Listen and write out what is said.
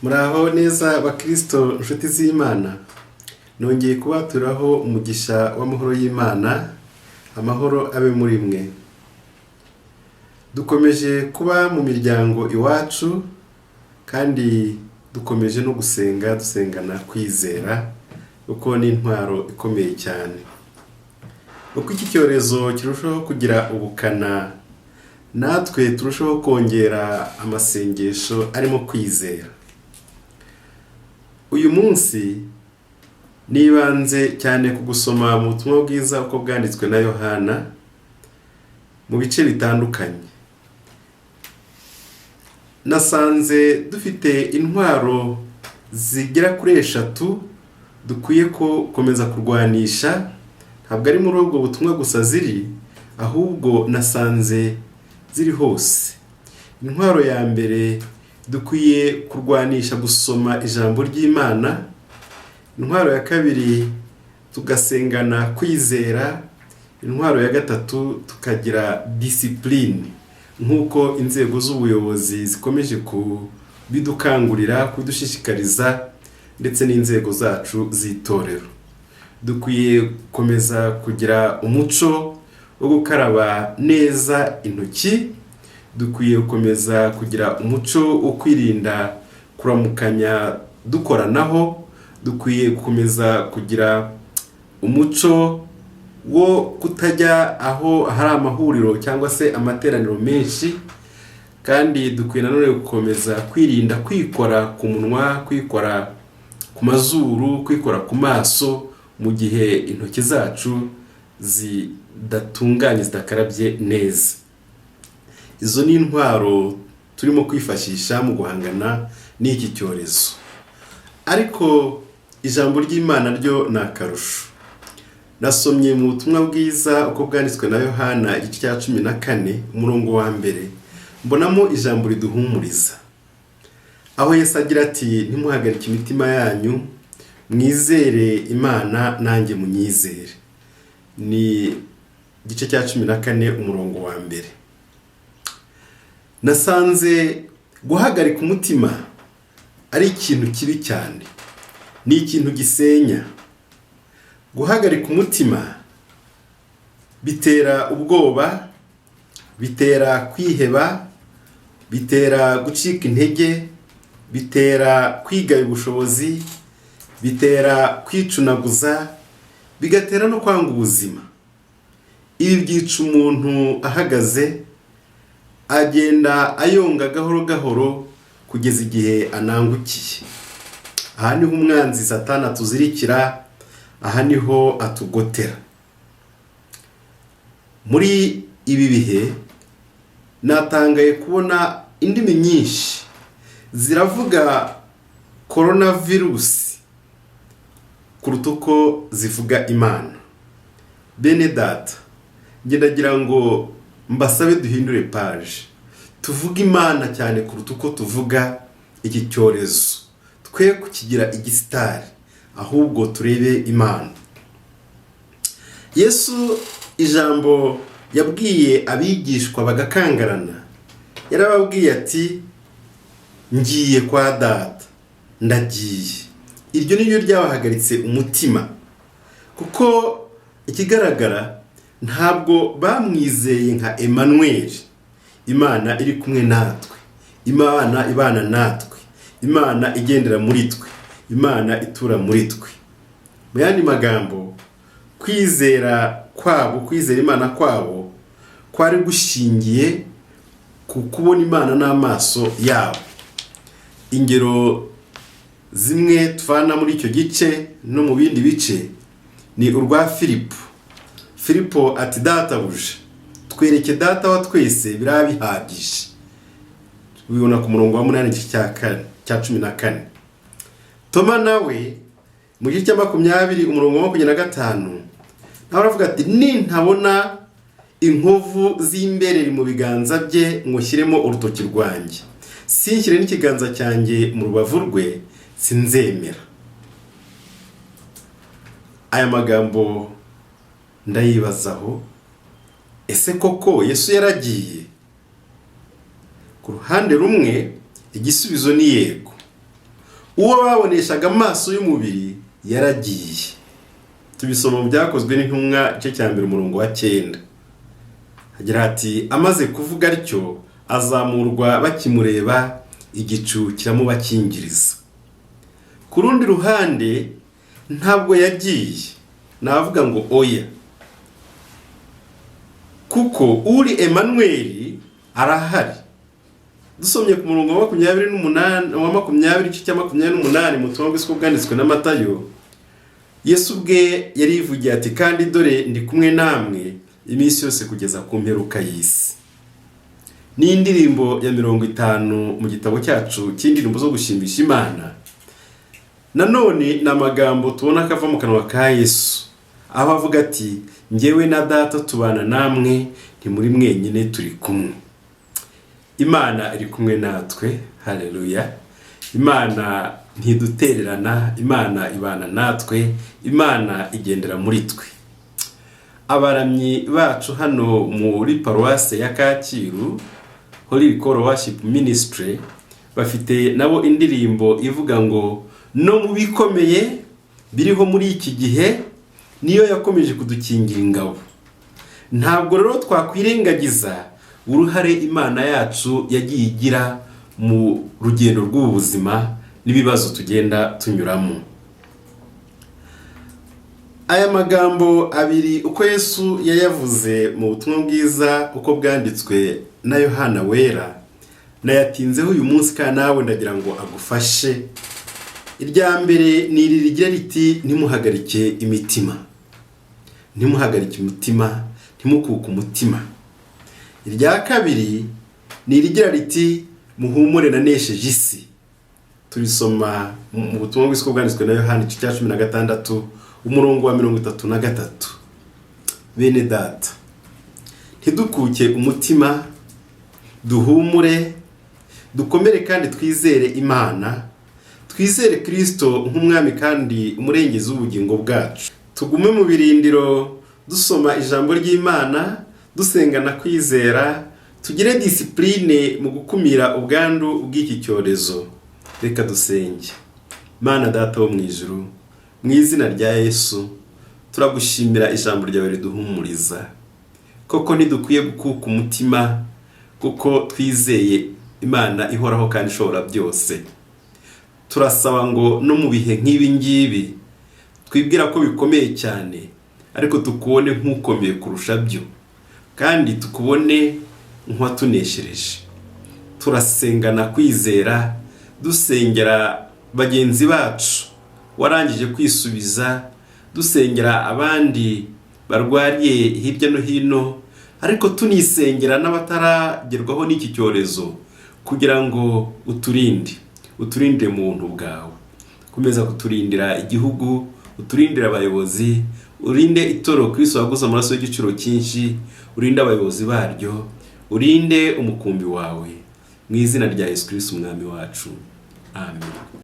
Muraho neza bakristo inshuti z'Imana, nongeye kubaturaho umugisha w'amahoro y'Imana, amahoro abe muri mwe. Dukomeje kuba mu miryango iwacu kandi dukomeje no gusenga dusengana kwizera kuko ni intwaro ikomeye cyane. Uko iki cyorezo kirushaho kugira ubukana, natwe turushaho kongera amasengesho arimo kwizera. Uyu munsi nibanze cyane ku gusoma mu butumwa bwiza uko bwanditswe na Yohana mu bice bitandukanye. Nasanze dufite intwaro zigera kuri eshatu dukwiye gukomeza kurwanisha, ntabwo ari muri ubwo butumwa gusa ziri, ahubwo nasanze ziri hose. Intwaro ya mbere dukwiye kurwanisha gusoma ijambo ry'Imana, intwaro ya kabiri tugasengana kwizera, intwaro ya gatatu tukagira disipurine nk'uko inzego z'ubuyobozi zikomeje kubidukangurira, kubidushishikariza ndetse n'inzego zacu z'itorero. Dukwiye gukomeza kugira umuco wo gukaraba neza intoki, dukwiye gukomeza kugira umuco wo kwirinda kuramukanya dukoranaho, dukwiye gukomeza kugira umuco wo kutajya aho hari amahuriro cyangwa se amateraniro menshi, kandi dukwiye nanone gukomeza kwirinda kwikora ku munwa, kwikora ku mazuru, kwikora ku maso mu gihe intoki zacu zidatunganye zidakarabye neza. Izo ni intwaro turimo kwifashisha mu guhangana n'iki cyorezo. Ariko ijambo ry'Imana ryo ni akarusho. Nasomye mu butumwa bwiza uko bwanditswe na Yohana igice cya 14 umurongo wa mbere, mbonamo ijambo riduhumuriza. Aho Yesu agira ati ntimuhagarike imitima yanyu, mwizere Imana nanjye munyizere. Ni igice cya 14 umurongo wa mbere. Nasanze guhagarika umutima ari ikintu kibi cyane, ni ikintu gisenya. Guhagarika umutima bitera ubwoba, bitera kwiheba, bitera gucika intege, bitera kwigaya ubushobozi, bitera kwicunaguza, bigatera no kwanga ubuzima. Ibi byica umuntu ahagaze, agenda ayonga gahoro gahoro kugeza igihe anangukiye. Aha niho umwanzi Satani atuzirikira, aha niho atugotera. Muri ibi bihe natangaye kubona indimi nyinshi ziravuga korona virusi kuruta uko zivuga Imana. Bene data, njye ndagira ngo mbasabe duhindure page, tuvuge Imana cyane kuruta uko tuvuga iki cyorezo. Twe kukigira igisitari, ahubwo turebe Imana. Yesu ijambo yabwiye abigishwa bagakangarana, yarababwiye ati ngiye kwa data, ndagiye. Iryo ni ryo ryabahagaritse umutima, kuko ikigaragara ntabwo bamwizeye nka Emmanuel, Imana iri kumwe natwe, Imana ibana natwe, Imana igendera muri twe, Imana itura muri twe. Mu yandi magambo, kwizera kwabo, kwizera Imana kwabo kwari gushingiye ku kubona Imana n'amaso yabo. Ingero zimwe tuvana muri icyo gice no mu bindi bice ni urwa Filipo. Filipo ati databuja, twereke data wa twese biraba bihagije. Tubibona ku murongo wa 8 igice cya 14. Toma nawe mu gice cya 20 umurongo wa 25 nawe aravuga ati nintabona inkovu z'imbereri mu biganza bye ngo nshyiremo urutoki rwanjye, sinshyire n'ikiganza cyanjye mu rubavu rwe, sinzemera. Aya magambo ndayibazaho, ese koko Yesu yaragiye? Ku ruhande rumwe igisubizo ni yego. Uwo baboneshaga amaso y'umubiri yaragiye. Tubisoma mu Byakozwe n'Intumwa, igice cya 1, umurongo wa 9. Agira ati: amaze kuvuga atyo azamurwa bakimureba, igicu kiramubakingiriza. Ku rundi ruhande ntabwo yagiye, navuga ngo oya, kuko uri Emmanuel arahari. Dusomye ku murongo wa 28, wa 20, igice cya 28 mu butumwa bwiza bwanditswe na Matayo, Yesu ubwe yarivugiye ati: kandi dore ndi kumwe namwe iminsi yose kugeza ku mperuka y'isi. Ni indirimbo ya 50 mu gitabo cyacu cy'indirimbo zo gushimisha Imana. Nanone ni amagambo tubona ko ava mu kanwa ka Yesu, aho avuga ati: njyewe na Data tubana namwe, ntimuri mwenyine, turi kumwe. Imana iri kumwe natwe, haleluya. Imana ntidutererana, Imana ibana natwe, Imana igendera muri twe. Abaramyi bacu hano muri paruwase ya Kacyiru, Holy Call Worship Ministry, bafite nabo indirimbo ivuga ngo no mu bikomeye biriho muri iki gihe niyo yakomeje kudukingira ingabo. Ntabwo rero twakwirengagiza uruhare Imana yacu yagiye igira mu rugendo rw'ubu buzima n'ibibazo tugenda tunyuramo. Aya magambo abiri uko Yesu yayavuze mu butumwa bwiza uko bwanditswe na Yohana Wera, nayatinzeho uyu munsi kandi nawe ndagira ngo agufashe. Irya mbere ni iri rigira riti: ntimuhagarike imitima, ntimuhagarike umutima, ntimukuke umutima. Irya kabiri ni irigira riti: muhumure, nanesheje isi. Turisoma mu butumwa bwiza bwanditswe na Yohana, igice cya 16, umurongo wa 33. Bene Data, ntidukuke umutima, duhumure, dukomere kandi twizere Imana, twizere Kirisito nk'umwami kandi umurengezi w'ubugingo bwacu. Tugume mu birindiro, dusoma ijambo ry'Imana, dusengana kwizera, tugire discipline mu gukumira ubwandu bw'iki cyorezo. Reka dusenge. Mana Data wo mu ijuru, mu izina rya Yesu turagushimira ijambo ryawe riduhumuriza. Koko ntidukwiye gukuka umutima, kuko twizeye Imana ihoraho kandi ishobora byose. Turasaba ngo no mu bihe nk'ibi ngibi twibwira ko bikomeye cyane, ariko tukubone nk'ukomeye kurusha byo, kandi tukubone nk'uwatuneshereje. Turasengana kwizera, dusengera bagenzi bacu warangije kwisubiza, dusengera abandi barwariye hirya no hino, ariko tunisengera n'abataragerwaho n'iki cyorezo, kugira ngo uturinde, uturinde mu buntu bwawe. Komeza kuturindira igihugu, uturindire abayobozi, urinde itorero Kristo waguze amaraso y'igiciro cyinshi, urinde abayobozi baryo, urinde umukumbi wawe. Mu izina rya Yesu Kristo umwami wacu, amen.